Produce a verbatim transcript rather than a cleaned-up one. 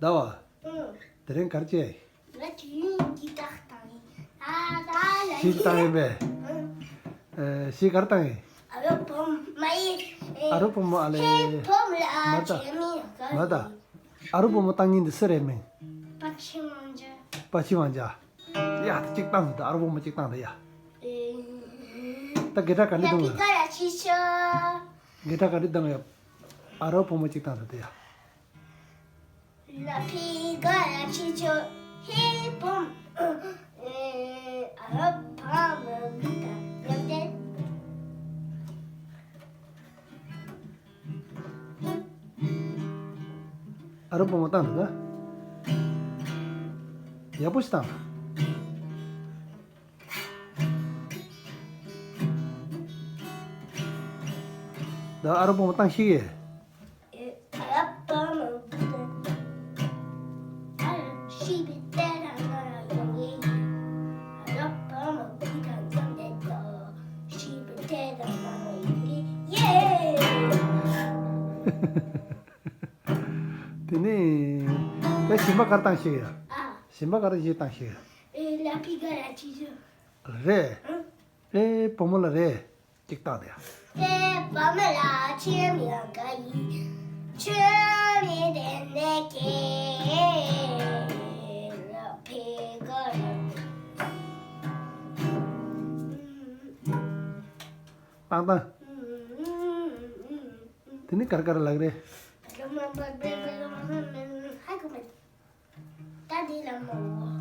ཟླ་བ། ཨུ། དེ་རིང་ག་རེ་བྱས། ང་དུས་ཡུན་གྱི་བཏང་ཡིན། ཨ་ད་ལ་ཞིག་བཏང་ཡིན་པས། ཨུ། ཨེ། ཞིག་ག་རེ་བཏང་ཡིན། ཨ་རོ་བོ་མོ་ཡིན། ཨ་རོ་བོ་མོ་ཨ་ལེ། ཧེ་བོ་མོ་ལ་མ་ད། བྱེད་མི་ག་མ་ད། ཨ་རོ་བོ་མོ་བཏང་ཡིན་འདི་སུ་རེད་མིང་། པ་ཆི་ཝང་ཅ། པ་ཆི་ཝང་ཅ། ཡ་ད་གཅིག་བཏང་ཟིན། ད་ཨ་རོ་བོ་མོ་གཅིག་བཏང་ད་ཡ། ཨེ། ད་དགེ་ཕྲ་ག་འདྲ་ལ་བཏང་ཕི་ཡ། ག་ར་ཆི་ཆ། དགེ་ཕྲ་ག་འདྲ་བཏང་ཡ། ཨ་རོ་བོ་མོ་གཅིག་བཏང་ད་ད་ཡ། ལ་ཕི་ག་ལ་ཆི་ཆོ་ཧེ་བུམ། ཨ་རོ་བ་མ་མི་ད་ཡོད་དེ། ཨ་རོ་བུ་མོ་བཏང་འདུག་ད། ཡག་པོ་ཞིག་བཏང་། ད་ཨ་རོ་བུ་མོ་བཏང་ཤེས་ཀྱི། དེ་ནས་ད་གཞན་པ་ག་རེ་བཏང་ཤེས་ཀྱི། ཨ། གཞན་པ་ག་རེ་ཞིག་བཏང་ཤེས་ཀྱི། ཨེ། ལ་ཕི་ག་ར་ཆི་ཆོ། རེད། ཨ། ཨེ། བུ་མོ་ལ་རེད། གཅིག་བཏང་དེ། ཨེ། བུ་མོ་ལ་ཆི་མི་ཡང་ག་ཡི། ཆི་མི་དེ་ནས་ཀེ་ལ་ཕི་ག་ར། བཏང་བཏང་། དེ་ནི་གར་གར་ལག་རེད། ད་འདི་ལ་མོ།